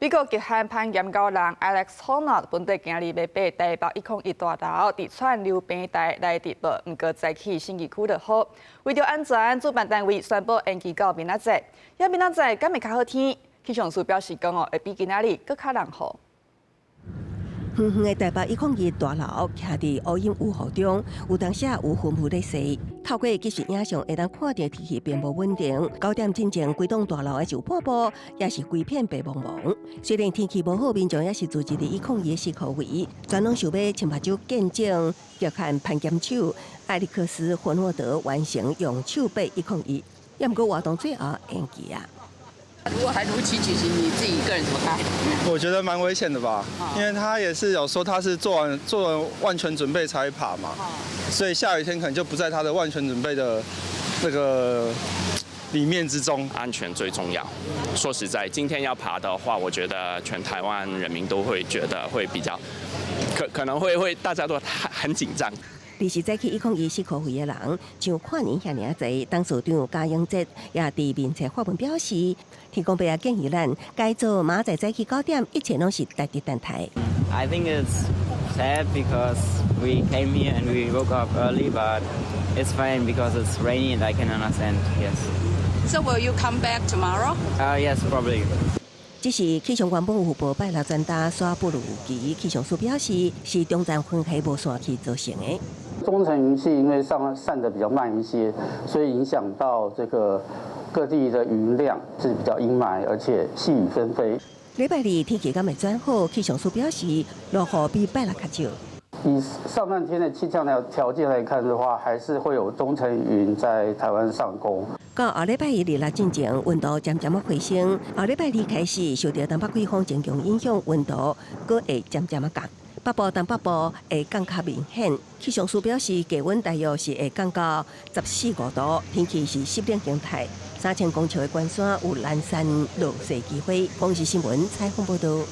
美國極限攀岩高人 Alex Honnold 本底今日欲爬台北101大樓，佇串流平台來直播，毋過早起信義區落雨，為著安全，主辦單位宣布延期到明仔載。抑明仔載敢會較好天？氣象署表示講哦，會比今仔日閣較涼雨。遠遠的台北101大樓，徛佇烏陰雨雨中，有當時有雲霧咧踅。透過即時影像會當看著天氣並無穩定。9點進前，規棟大樓的上半部也是規片白茫茫。雖然天氣無好，民眾也是聚集佇101的四箍圍，全攏想欲親目睭見證極限攀岩手艾利克斯·霍諾德完成用手爬101，也毋過活動最後延期啊。如果還如期舉行，你自己個人怎麼看？我覺得蠻危險的吧，因為他也是有說他是做完萬全準備才爬嘛，所以下雨天可能就不在他的萬全準備的那個裡面之中。安全最重要。說實在，今天要爬的話，我覺得全台灣人民都會覺得會比較可能會大家都很緊張。二是早起101四箍圍的人，像跨年遐爾濟，董事長賈英哲也佇面冊發文表示，天公伯也建議咱改做明仔載早起9點，一切攏是值得等待。 I think it's sad because we came here and we woke up early, but it's fine because it's rainy and I can understand. Yes. So will you come back tomorrow? Yes, probably. 只是氣象原本有預報拜六轉大煞不如預期，氣象署表示是中層雲系無散去造成的。中層雲系因為上散得比較慢一些，所以影響到這個各地的雲量是比較陰霾，而且細雨紛飛。禮拜二天氣敢會轉好，氣象署表示落雨比拜六較少。以上半天的氣象條件來看的話，還是會有中層雲在台灣上空。到後禮拜一日六進前，溫度漸漸仔回升。後禮拜二開始，受著東北季風增強影響，溫度閣會漸漸仔降。北部、東北部會降較明顯。氣象署表示，低溫大約是會降到十四五度，天氣是濕冷形態。3000公尺的懸山有攔山落雪機會。公視新聞採訪報導。